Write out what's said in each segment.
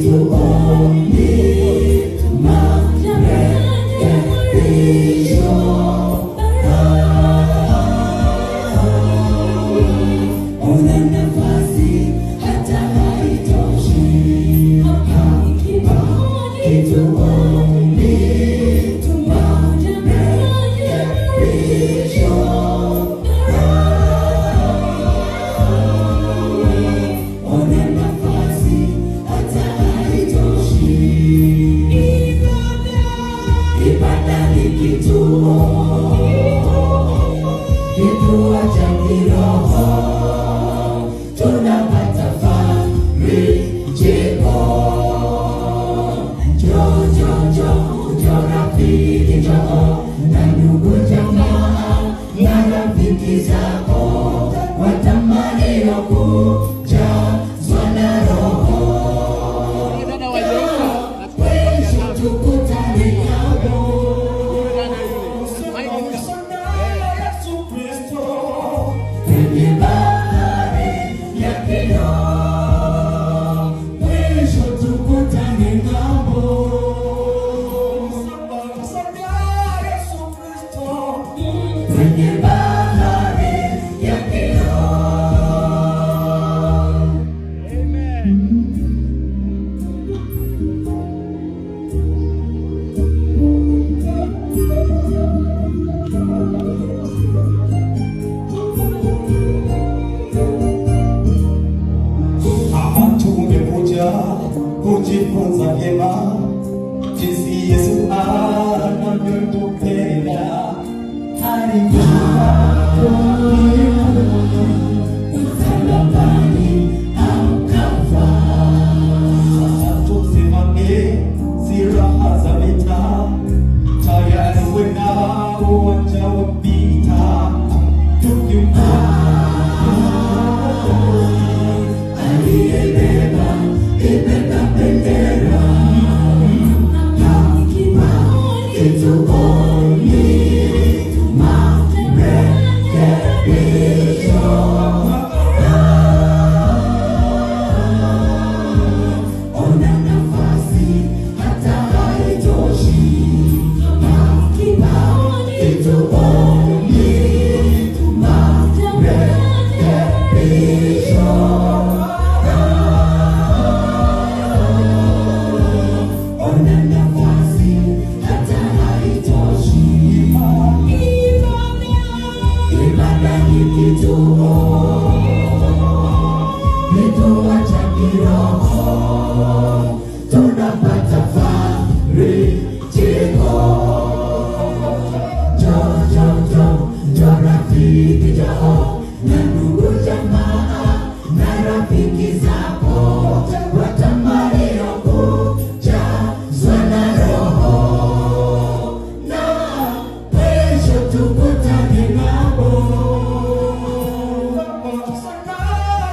Kituoni marekebisho. Ona nafasi hata haitoshi. Kituoni marekebisho. Ona nafasi hata haitoshi. Ibada ni kituo, kituo cha kiroho, tunapata farijiko. Njoo, njoo, njoo, njoo rafiki, njoo na ndugu jamaa na rafiki zako watamanio kujazwa na Roho. Kesho tukutane nao. Yesu Kristo. Kwenye bahari ya kioo, mwisho tukutane ng'ambo. Yesu Kristo. Kwenye bahari ya kioo. Amen. Hapa tumekuja kujifunza vyema jinsi Yesu anavyotupenda. Alikufa mbinguni, Msalabani akafa. sasa tusimame silaha za vita, tayari kwenda uwanja wa vita, tukimfuata Aliyebeba ibeba bendera. Kituoni marekebisho. Ona nafasi hata haitoshi. Kituoni marekebisho. Ona nafasi hata haitoshi. Ibada ni kituo, kituo cha kiroho, tunapata farijiko. Njoo, njoo, njoo, njoo rafiki, njoo na ndugu jamaa na rafiki zako watamanio kujazwa na Roho, na kesho tukutane nao.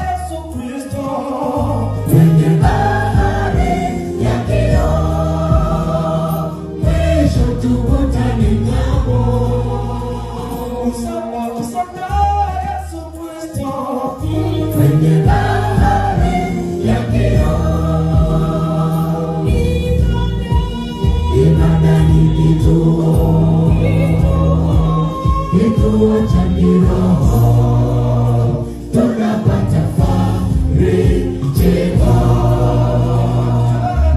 Yesu Kristo. Kwenye bahari ya kioo, mwisho tukutane nao. Yesu Kristo. Kwenye bahari ya kioo, ibada ni kituo, kituo cha kiroho, tunapata farijiko.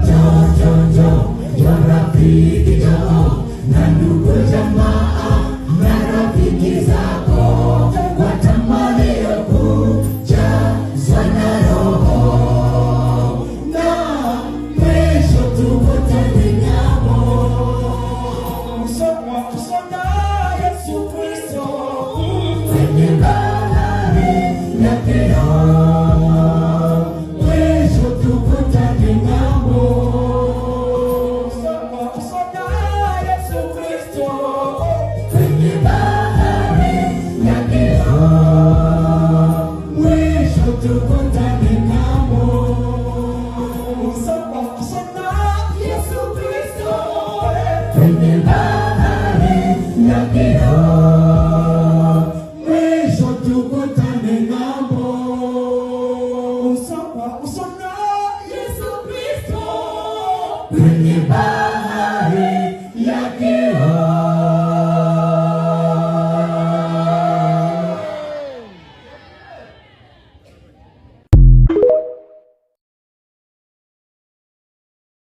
Njoo, njoo, njoo, njoo rafiki, njoo na ndugu jamaa na rafiki zako watamanio kujazwa na Roho, na mwisho tukutane ng'ambo. Yesu Kristo. Kwenye bahari ya kioo, mwisho tukutane ng'ambo. Yesu Kristo. Kwenye bahari ya kioo, mwisho tukutane ng'ambo. Yesu Kristo. Kwenye bahari ya kioo, mwisho tukutane ng'ambo. Yesu Kristo. Kwenye bahari.